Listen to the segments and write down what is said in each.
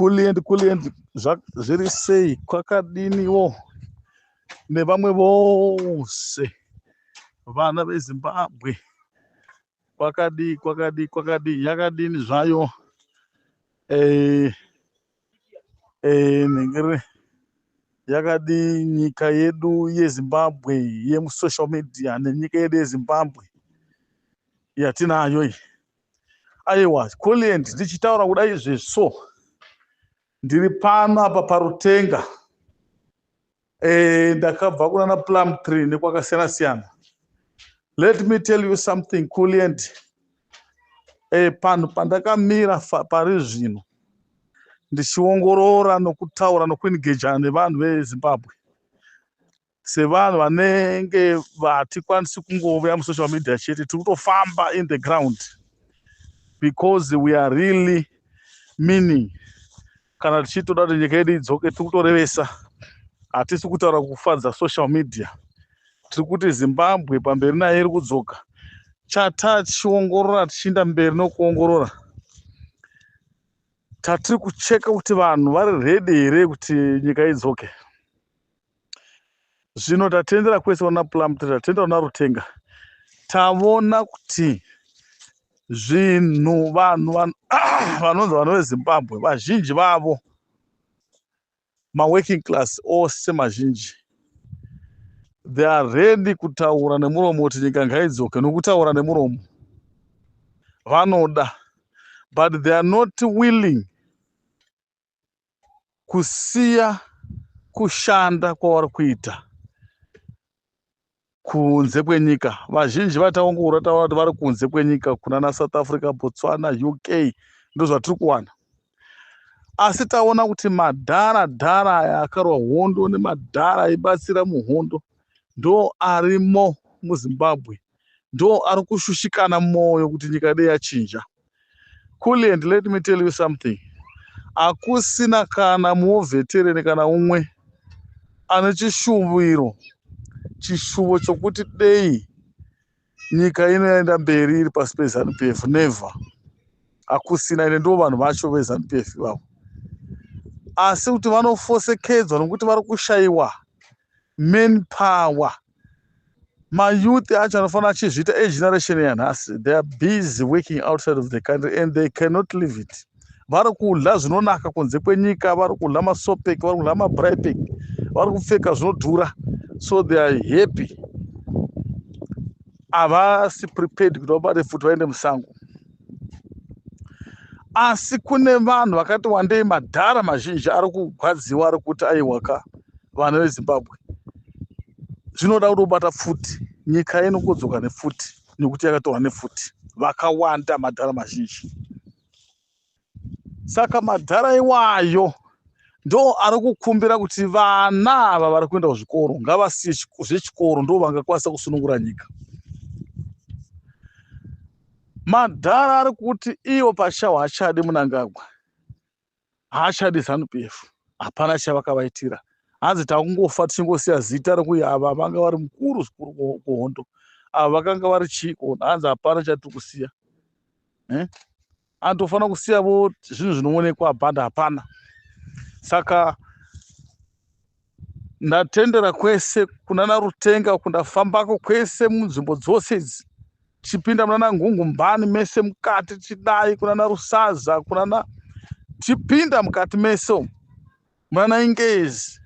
Kulient, Kulient, zviri sei, kwakadiniwo nevamwe vose vana veZimbabwe? Kwakadii, kwakadii, kwakadii, yakadini zvayo? Nhengere yakadii nyika yedu yeZimbabwe yemusocial media nenyika yedu yeZimbabwe yatinayo iyi? Aiwa, Kulient, ndichitaura kudai izvezvi so, ndiri pano apa paRutenga. Ndakabva kunana Plumtree nekwakasiyana siyana. Let me tell you something, Kulient. Panhu pandakamira pari zvino ndichiongorora nokutaura nokuengejana nevanhu veZimbabwe, sevanhu vanenge vatikwanisi kungouya musocial media chete, tiri kutofamba in the ground because we are really meaning kana tichitoda kuti nyika yedu idzoke, tiri kutorevesa. Hatisi kutaura kufadza social media. Tiri kuti Zimbabwe pamberi nayo, iri kudzoka. Chatachiongorora, tichiinda mberi nokuongorora, tatiri kucheka kuti vanhu vari ready here kuti nyika idzoke. Zvino tatendera kwese kuna Plumtree, tatendera kuna Rutenga, tavona kuti zvinhu vanhu vanonzi vanhu veZimbabwe, vazhinji vavo maworking class ose mazhinji, they are ready kutaura nemuromo kuti nyika ngaidzoke. Nokutaura nemuromo vanoda, but they are not willing kusiya kushanda kwavari kuita kunze kwenyika. Vazhinji vataongorora, taona kuti vari kunze kwenyika, kunana South Africa, Botswana, UK, ndo zvatiri kuwana. Asi taona kuti madhara dhara aya akarwa hondo nemadhara aibatsira muhondo ndo arimo muZimbabwe, ndo ari kushushikana mwoyo kuti nyika dei yachinja. Kulient, let me tell you something. Hakusina kana muwar veteran kana umwe ane chishuviro, chishuvo chokuti dei nyika inoenda mberi iri pasi peZANU PF. Never, hakusina. Ine ndo vanhu vacho veZANU PF ivavo, asi kuti vanofosekedzwa nokuti vari kushayiwa man power. Mayouth acho anofanira achizviita egeneration yanhasi, they are busy working outside of the country and they cannot leave it. Vari kudya zvinonaka kunze kwenyika, vari kudya masopek, vari kudya mabraipek, vari kupfeka zvinodhura, so they are happy. Havasi prepared kuti vabate futi vaende musango. Asi kune vanhu vakati wandei, madhara mazhinji ari kugwadziwa, ari kuti aiwaka, vana veZimbabwe, zvinoda kuti ubata pfuti. Nyika inongodzoka nepfuti nekuti yakatorwa nepfuti. Vakawanda madhara mazhinji. Saka madhara iwayo ndo ari kukumbira kuti vana ava vari kuenda kuzvikoro ngavasiye zvechikoro, ndo vangakwanisa kusunungura nyika. Madhara ari kuti iwo pachawo haachadi Munangagwa, haachadi ZANU PF, hapana chavakavaitira. Hanzi takungofa tichingosiya zita rekuti ava vanga vari mukuru zvikuru kuhondo, ava vakanga vari chiko. Hanzi hapana chatiri kusiya, eh? Anotofanira kusiyavo zvinhu zvinoonekwa bhanda, hapana. Saka ndatendera kwese kunana Rutenga, kundafambako kwese munzvimbo dzose idzi, tichipinda munana Ngungumbani mese mukati, tichidai kunana Rusaza, kunana, tichipinda mukati mese umu munana Ingezi,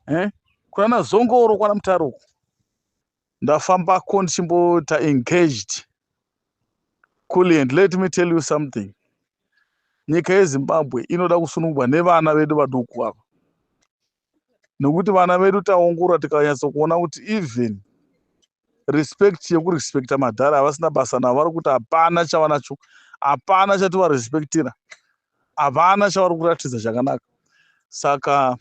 eh? Kunana Zongoro, kwana Mutare, ndafambako ndichimboita engaged. Kulient, let me tell you something. Nyika yeZimbabwe inoda kusunungurwa nevana vedu vaduku ava, nekuti vana vedu taongorora tikanyatsokuona kuti even respect yekurespekta madhara havasina basa navo. Vari kuti hapana chavanacho, hapana chativarespektira, havana chavari kuratidza chakanaka. Saka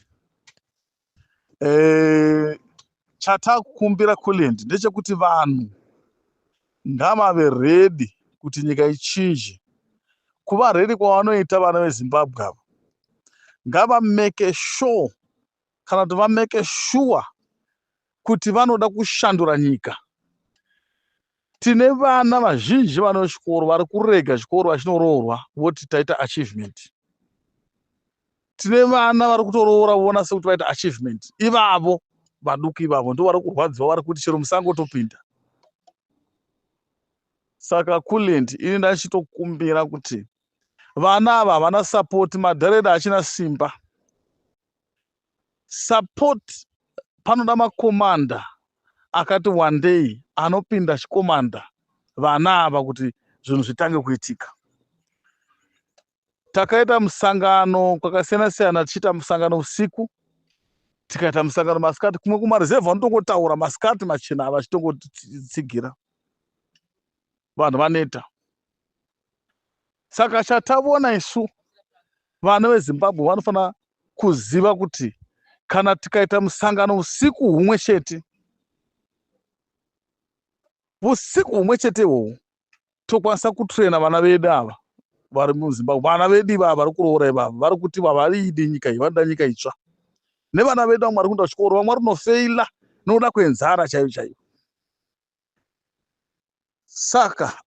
chatakumbira, Kulient, ndechekuti vanhu ngavave ready kuti nyika ichinje. Kuva ready kwavanoita vana veZimbabwe ava, ngavamake sure, kana kuti vamake sure kuti vanoda kushandura nyika. Tine vana vazhinji vana vechikoro vari kurega chikoro vachinoroorwa, voti taita achievement. Tine vana vari kutoroora voona sekuti vaita achievement. Ivavo vaduku ivavo ndo vari kurwadziwa, vari kuti chero musango topinda. Saka Kulliant, ini ndachitokumbira kuti vana ava havana support, madhara edu achina simba. Support panoda makomanda akati wandei anopinda chikomanda vana ava kuti zvinhu zvitange kuitika. Takaita musangano kwakasiyana siyana, tichiita musangano usiku, tikaita musangano masikati. Kumwe kumareserve vanotongotaura masikati machena ava achitongotsigira vanhu vaneta. Saka chatavona isu vana veZimbabwe vanofanira kuziva kuti kana tikaita musangano usiku humwe chete, usiku humwe chete ihwohwo, tokwanisa kutraina vana vedu ava vari muZimbabwe, vana vedu ivava vari kuroora ivava vari kuti vavariidi nyika iyi, vanoda nyika itsva. Nevana vedu vamwe vari kuenda kuchikoro, vamwe vari kunofeila nokuda kwenzara chaiyo chaiyo. Saka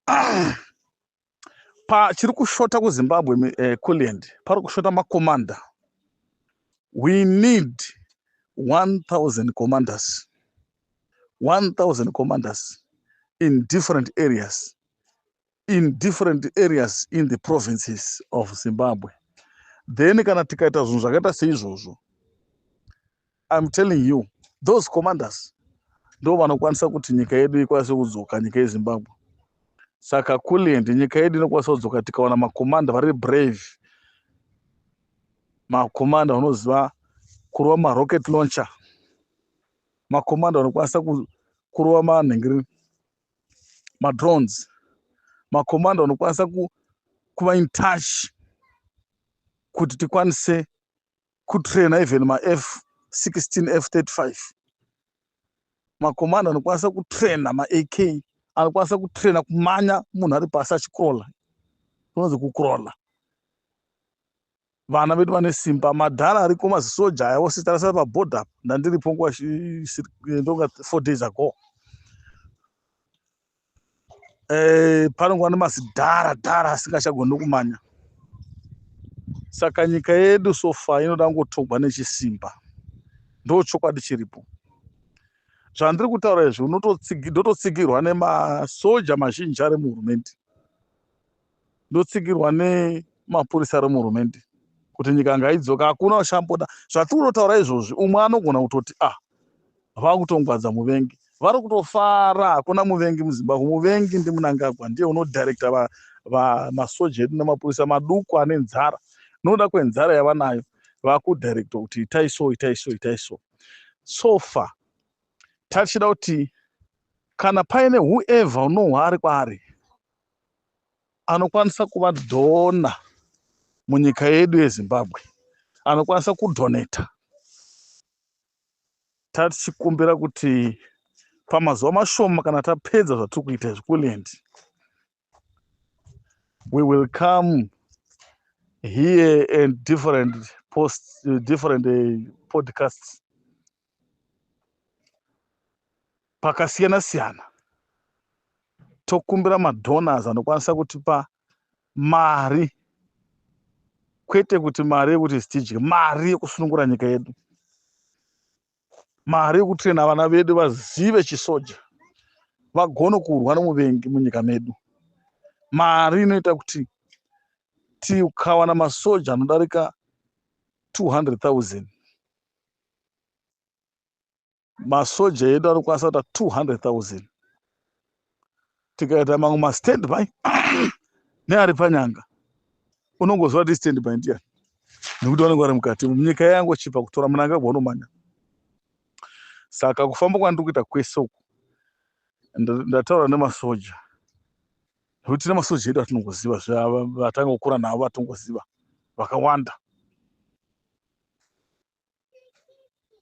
pachiri kushota kuZimbabwe, Kulliant, pari kushota makomanda. We need 1000 commanders, 1000 commanders in different areas, in different areas in the provinces of Zimbabwe. Then kana tikaita zvinhu zvakaita seizvozvo, I'm telling you, those commanders ndo vanokwanisa kuti nyika yedu ikwanise kudzoka, nyika yeZimbabwe. Saka Kulliant, nyika yedu inokwanisa kudzoka tikawana makomanda vari brave, makomanda vanoziva kurova marocket launcher, makomanda vanokwanisa kurova manhengeri madrones, makomanda vanokwanisa kuva in touch kuti tikwanise kutraina even maF16, F35, makomanda anokwanisa kutraina maAK, anokwanisa kutraina kumanya munhu ari pasi achicrawla, kunonzi kucrawla. Vana vedu vane simba, madhara ariko, mazisoja aya ose tarasa pabhodha. Ndandiripo nguva ndonga 4 days ago. Panongova nemazidhara dhara asingachagoni kumanya. Saka nyika yedu so far inoda kungotogwa nechisimba, ndo chokwadi chiripo. Zvandiri kutaura izvi, ndototsigirwa nemasoja mazhinji ari muhurumende, ndotsigirwa nemapurisa ari muhurumende kuti nyika ngaidzoka. Hakuna uchamboda zvatiri kutotaura izvozvi. Umwe anogona kutoti, "Ah, vakutongwadza muvengi." Vari kutofara. Hakuna muvengi muZimbabwe. Muvengi ndiMnangagwa, ndiye unodirecta masoja edu nemapurisa maduku ane nzara. Nokuda kwenzara yavanayo, vakudirecta kuti itai so, itai so, itai so. So far tachida kuti kana paine whoever unohwa ari kwaari anokwanisa kuva donor munyika yedu yeZimbabwe, anokwanisa kudonata, tatichikumbira kuti pamazuva mashoma kana tapedza zvatiri kuita izvi, Kulliant, we will come here and different posts, different podcasts pakasiyana siyana, tokumbira madonors anokwanisa kutipa mari, kwete kuti mari yekuti tidye, mari yekusunungura nyika yedu, mari yekutraina vana vedu vazive chisoja, vagone kurwa nomuvengi munyika medu, mari inoita kuti tikawana masoja anodarika 200 000. Masoja edu anokwanisa kuita 200 000 tikaita mamwe mastandby neari panyanga. Unongoziva kuti standby ndiani nekuti vanenge vari mukati. Munyika yangochipa kutora Mnangagwa unomanya. Saka kufamba kwandiri kuita kwese uku, ndataura nemasoja nekuti tine masoja edu atinongoziva, vatanga kukura navo, vatongoziva vakawanda.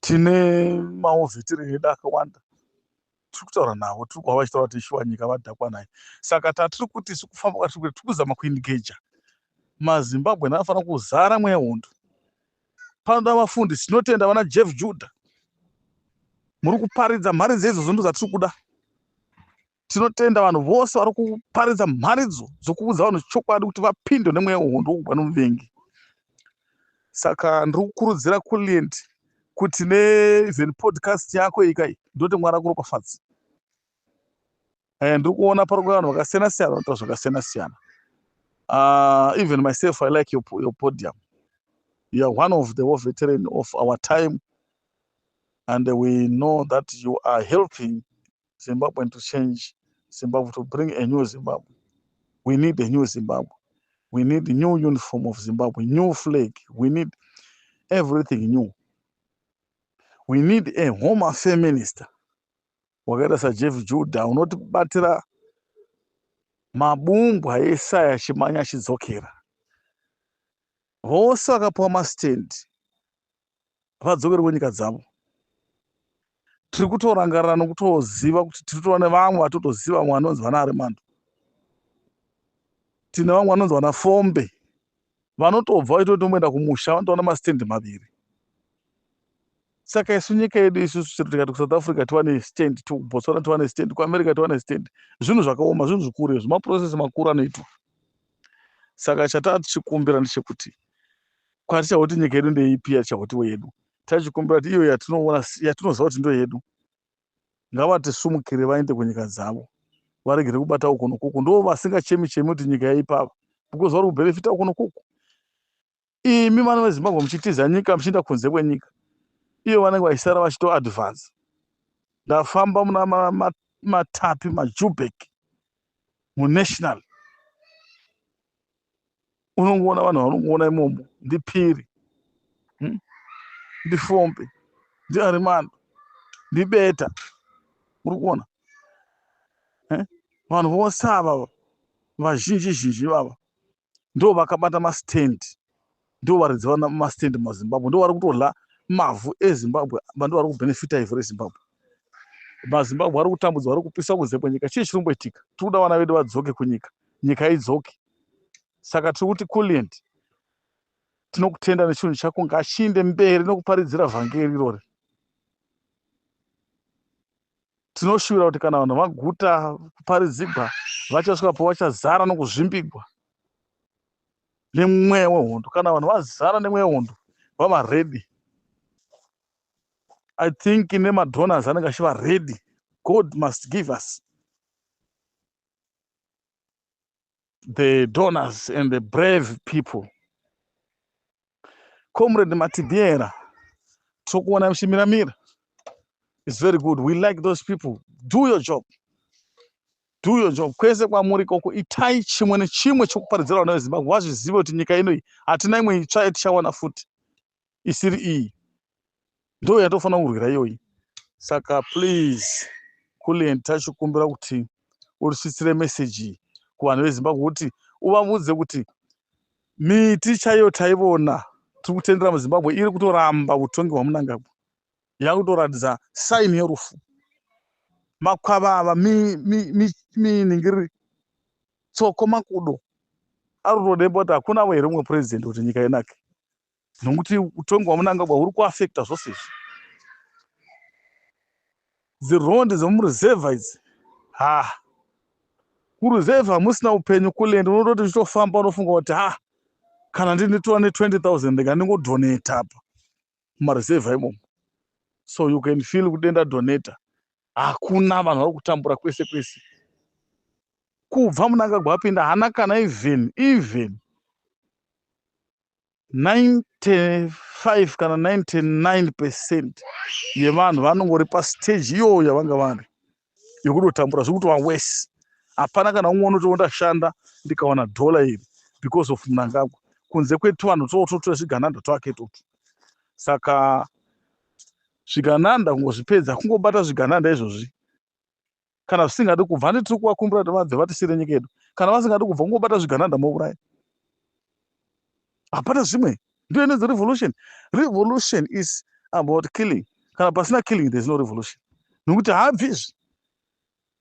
Tine mawar veteran edu akawanda, tiri kutaura navo, tiri kuva vachitaura kuti shuwa nyika vadhakwa nayo. Saka tatiri kuti isu kufamba kwatiri kuita, tiri kuzama kuengaja maZimbabwe anofanira kuzara mweya hondo. Panoda vafundisi. Tinotenda vana Jeff Judah, muri kuparidza mharidzo idzodzo, ndo dzatiri kuda. Tinotenda vanhu vose vari kuparidza mharidzo dzokuudza vanhu chokwadi kuti vapinde nemweya wehondo wokubva nomuvengi. Saka ndiri kukurudzira Kulient kuti neeven podcast yako ikai, ndoti Mwari akuropafadze. Ndiri kuona pari kuva vanhu vakasiyana siyana vanoita zvakasiyana siyana. Even myself, I like your podium. You are one of the war veteran of our time, and we know that you are helping Zimbabwe to change Zimbabwe, to bring a new Zimbabwe. We need a new Zimbabwe. We need a new uniform of Zimbabwe, new flag. We need everything new. We need a Home Affairs minister wakaita saJeff Judah, unotibatira mabumbwa ese aya achimanya achidzokera. Vose vakapiwa mastendi vadzokere kunyika dzavo. Tiri kutorangarira nokutoziva kuti tiri kutova nevamwe vatotoziva, vamwe vanonzi vana Arimando, tine vamwe vanonzi vana Fombe, vanotobva vaitotomboenda kumusha, vanotoona masitendi maviri. Saka isu nyika yedu isusu, chero tikati kuSouth Africa tiwane stand, kuBotswana tiwane stand, kuAmerica tiwane stand, zvinhu zvakaoma, zvinhu zvikuru izvo, maprocess makuru anoitwa. Saka chataa tichikumbira ndechekuti kwatichakuti nyika yedu ndeipi yatichakuti yedu, tachikumbira kuti iyo yatinoona, yatinoziva kuti ndo yedu, ngavatisumukire vaende kunyika dzavo, varegere kubata uko nokuku. Ndo vasingachemi chemi kuti nyika yaipava, because vari kubhenefita uko nokuku. Imi vana veZimbabwe muchitiza nyika, muchienda kunze kwenyika, iyo vanenge vachisara vachitoadvance. Ndafamba muna Matapi, maJubek, munational, unongoona vanhu vanongoona imomo ndiPhiri, Ndifombe, ndiArimando, ndibeta. Uri kuona vanhu vose ava, vazhinji zhinji vava ndo vakabata mastendi, ndo varidzi vana mastendi muZimbabwe, ndo vari kutodya mavhu eZimbabwe, ndo vari kubhenefita ivhu reZimbabwe. MaZimbabwe vari kutambudzwa, vari kupisa kunze kwenyika. Chii chiri kumboitika? Tiri kuda vana vedu vadzoke kunyika, nyika idzoke. Saka tiri kuti, Kulient, tinokutenda nechinhu chako, ngachiinde mberi nokuparidzira vhangeri irori. Tinoshuvira kuti kana vanhu vaguta kuparidzigwa, vachasvika po vachazara nokuzvimbigwa nemweya wehondo. Kana vanhu vazara nemweya wehondo, vava ready, I think nemadonors anenge achiva ready. God must give us the donors and the brave people. Comrade Matibiera, tokuona muchimiramira. It's very good. We like those people. Do your job, do your job. Kwese kwamuri ikoko, itai chimwe nechimwe chokuparidzira vana veZimbabwe vazvizive kuti nyika inoyi hatina imwe itsva yatichawana futi isiri iyi, ndo yatofanira kurwira iyoyi. Saka please, Kulient, tachikumbira kuti urisvitsire meseji kuvanhu veZimbabwe, kuti uvaudze kuti miti chaiyo taivona tiri kutendera muZimbabwe iri kutoramba utongi hwaMunangagwa, yakutoratidza saini yerufu. Makwavava, minhingiriri, tsoko, makudo ari kutodemba kuti hakunavo here mumwe purezidendi kuti nyika inake, nokuti utongi hwaMunangagwa huri kuafekta zvose izvi. Dzirondi dzemuruzevha idzi, ha, kuruzevha hamusina upenyu. Kulend, unototi uchitofamba unofunga kuti, ha, kana ndinitora ne20 000 ndingandigodhoneta apa mumaruzevha imomo. So you can feel kuti denda dhoneta hakuna, vanhu vari kutambura kwese kwese. Kubva Munangagwa apinda, haana kana even 95 kana 99% yevanhu vanongori pastage iyoyo yavanga vari yekutotambura, zviri kutova wese. Hapana kana umwe unoti ndashanda ndikawana dhola iri because of Munangagwa, kunze kwetuvanhu toto twezvigananda twake toto. Saka zvigananda kungozvipedza, kungobata zvigananda izvozvi. Kana zvisingadi kubva, handi tiri kuvakumbira kuti vabve vatisiyire nyika yedu? Kana vasingadi kubva, kungobata zvigananda mouraya, hapana zvimwe. Ndiyo inonzi revolution. Revolution is about killing. Kana pasina killing, there is no revolution, nokuti haabvi izvi.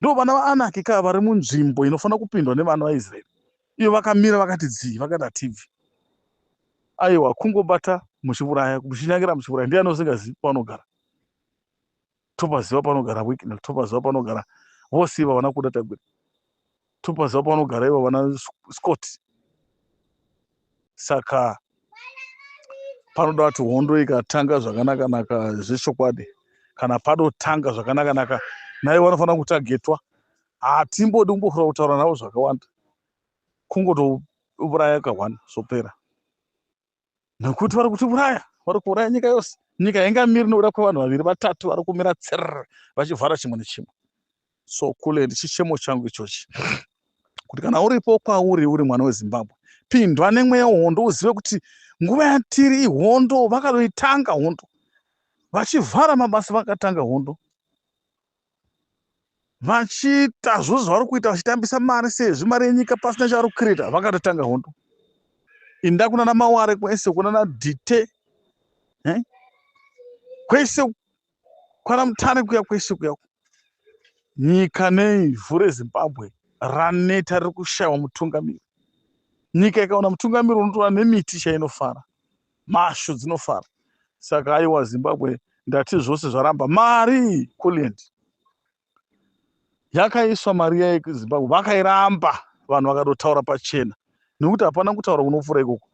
Ndo vana vaAnaki kaa vari munzvimbo inofanira kupindwa nevana vaIsraeri, iyo vakamira vakati dzii, vakati hatibvi. Aiwa, kungobata muchiuraya, muchinyangira muchiuraya. Ndiani usingazivi pavanogara? Topaziva panogara Wicknell, topaziva panogara vose iva vana Kuda Tagwira, topaziva panogara iva vana Scott. Saka Panoda kuti hondo ikatanga zvakanaka-naka zvechokwadi, kana padotanga zvakanaka-naka, naivo vanofanira kutagetwa. Hatimbodi kumbofura kutaura navo zvakawanda, kungotouraya kahwani zvopera, nekuti vari kutiuraya, vari kuuraya nyika yose. Nyika haingamiri nokuda kwevanhu vaviri vatatu vari kumira tserere vachivhara chimwe nechimwe. So kule, ndichichemo changu ichochi kuti kana uripo kwauri, uri mwana weZimbabwe, pindwa nemweya wehondo, uzive kuti nguva yatiri ihondo. Vakatoitanga hondo vachivhara mabasa, vakatanga hondo vachiita zvose zvavari kuita, vachitambisa mari sezvi mari yenyika pasina chavari kucreata. Vakatotanga hondo. Inda kunana Maware kwese, kunana Dhite, eh? Kwese kwana Mutare kuya, kwese kuya. Nyika neivhu reZimbabwe raneta, riri kushayiwa mutungamiri. Nyika ikaona mutungamiri, unotora nemiti chainofara, mhashu dzinofara. Saka aiwa, Zimbabwe, ndati zvose zvaramba. Mari kulient yakaiswa, mari yeZimbabwe vakairamba. Vanhu vakatotaura pachena, nekuti hapana kutaura kunopfuura ikoko.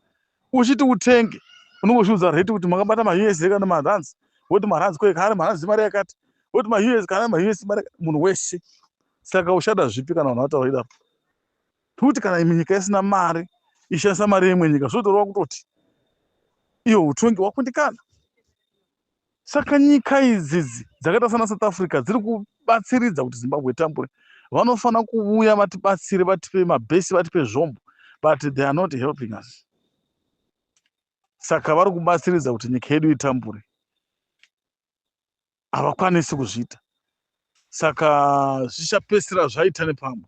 Uchiti utenge, unenge uchiudza rate kuti makabata maUS kana marands, woti marands kwe kare, marands mari yakati, woti maUS kana maUS mari, munhu wese. Saka uchada zvipi kana vanhu vataura idaro? Tikuti kana imwe nyika isina mari, ishandisa mari yeimwe nyika, zvotoreva kutoti iyo utongi hwakundikana. Saka nyika idzidzi dzakaita sana South Africa dziri kubatsiridza kuti Zimbabwe itambure. Vanofanira kuuya vatibatsire, vatipe mabhesi, vatipe zvombo, but they are not helping us. Saka vari kubatsiridza kuti nyika yedu itambure, havakwanisi kuzviita. Saka zvichapedzisira zvaita nepamwe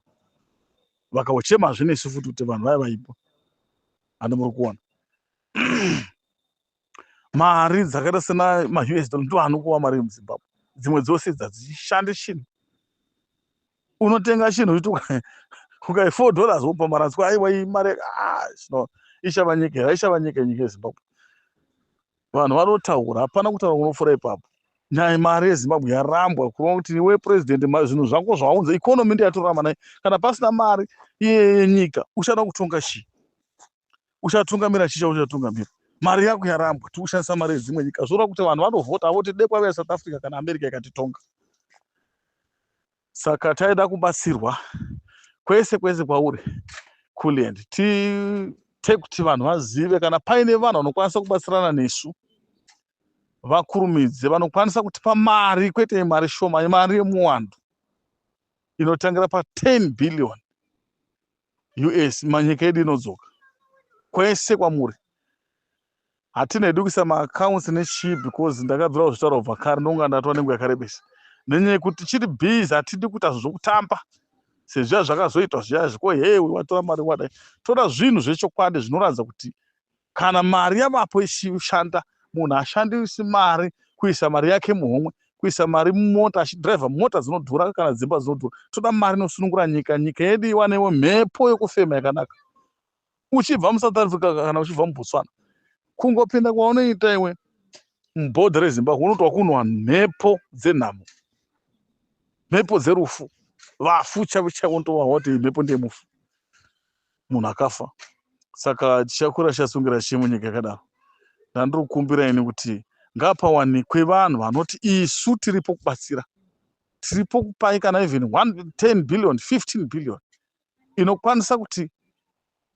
vakauchemazve nesu futi kuti vanhu vaya vaipo. Handi muri kuona mari dzakaita sena maUS dollar ndo anokuva mari yemuZimbabwe. Dzimwe dzose dzadzishandi chinhu. Unotenga chinhu uchiti ukai $4 wopa marands, aiwa, iyi mari, ah, no, ichava nyika here? Ichava nyika, nyika yeZimbabwe. Vanhu vanotaura, hapana kutaura kunopfuura ipapo. Nyaya mari yeZimbabwe yarambwa, kureva kuti iwe president, zvinhu zvako zvaunza, economy ndeyatorarama nayo. Kana pasina mari yenyika, uchada kutonga chii? Uchatungamira chii chauchatungamira? Mari yako yarambwa, tikushandisa mari yedzimwe nyika. Zvoreva kuti vanhu vanovhota voti dai kwauya South Africa kana America ikatitonga. Saka taida kubatsirwa kwese kwese kwauri Kulient, tiite kuti vanhu vazive kana paine vanhu vanokwanisa kubatsirana nesu, vakurumidze. Vanokwanisa kutipa mari, kwete mari shoma, mari yemuwandu inotangira pa10 billion US, manyika yedu inodzoka. Kwese kwamuri, hatina hedu kuisa maaccounts nechii, because ndakabvira kuzvitaura kubva kare, ndonga ndatova nenguva yakarebesa, nenyaya yekuti tichiri busy. Hatidi kuita zvinhu zvokutamba sezviya zvakazoitwa zviya zviko, hewe watora mari wadai. Toda zvinhu zvechokwadi zvinoratidza kuti kana mari yavapo ichishanda, munhu ashandisi mari kuisa mari yake muhomwe, kuisa mari mumota, achidhiraivha mota dzinodhura kana dzimba dzinodhura. Toda mari inosunungura nyika, nyika yedu iwanewo mhepo yokufema yakanaka. Uchibva muSouth Africa kana uchibva muBotswana, kungopinda kwaunoita iwe mubhodha reZimbabwe, unotwa kunwa mhepo dzenhamo, mhepo dzerufu, vafu chaivo chaivo. Unotovawa kuti mhepo ndeyemufu, munhu akafa. Saka tichakura tichasungira chii munyika yakadaro? Ndandiri kukumbira ini kuti ngapawanikwe vanhu vanoti isu tiripo kubatsira, tiripo kupai kana even 10 billion, 15 billion, inokwanisa kuti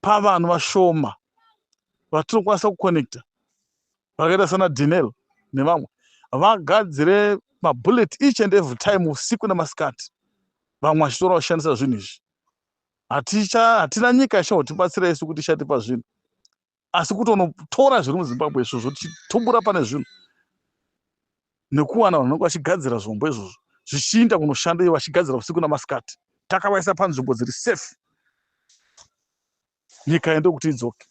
pavanhu vashoma vatinokwanisa kuconnecta, vakaita sana Dinel nevamwe, vagadzire mabullet each and every time, usiku nemasikati, vamwe vachitora vachishandisa zvinhu izvi. Hatina nyika ichazotibatsira isu kuti ichatipa zvinhu, asi kutonotora zviri muZimbabwe izvozvo, tichitumbura pane zvinhu, nekuwana vanhu vanenge vachigadzira zvombo izvozvo, zvichiinda kunoshanda ivo vachigadzira usiku namasikati, takavaisa panzvimbo dziri safe. Nyika ende kuti idzoke.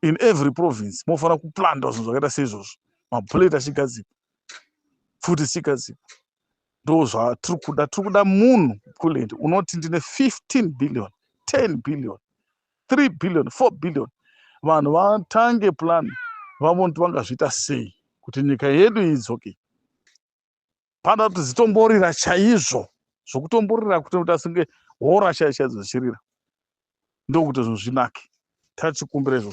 In every province mofanira kuplanta zvinhu zvakaita seizvozvo, mabullet achigadzikwa, pfuti dzichigadzikwa. Ndo zvatiri kuda. Tiri kuda munhu kulend unoti ndine 15 billion, 10 billion, 3 billion, 4 billion. Vanhu vatange plan, vaone kuti vangazviita sei kuti nyika yedu idzoke. Panoda kuti dzitomborira chaizvo, zvokutomborira, kuti asinge hora chaidzo chaidzo dzichirira, ndokuti zvinhu zvinake. Tachikumbira izvozvo.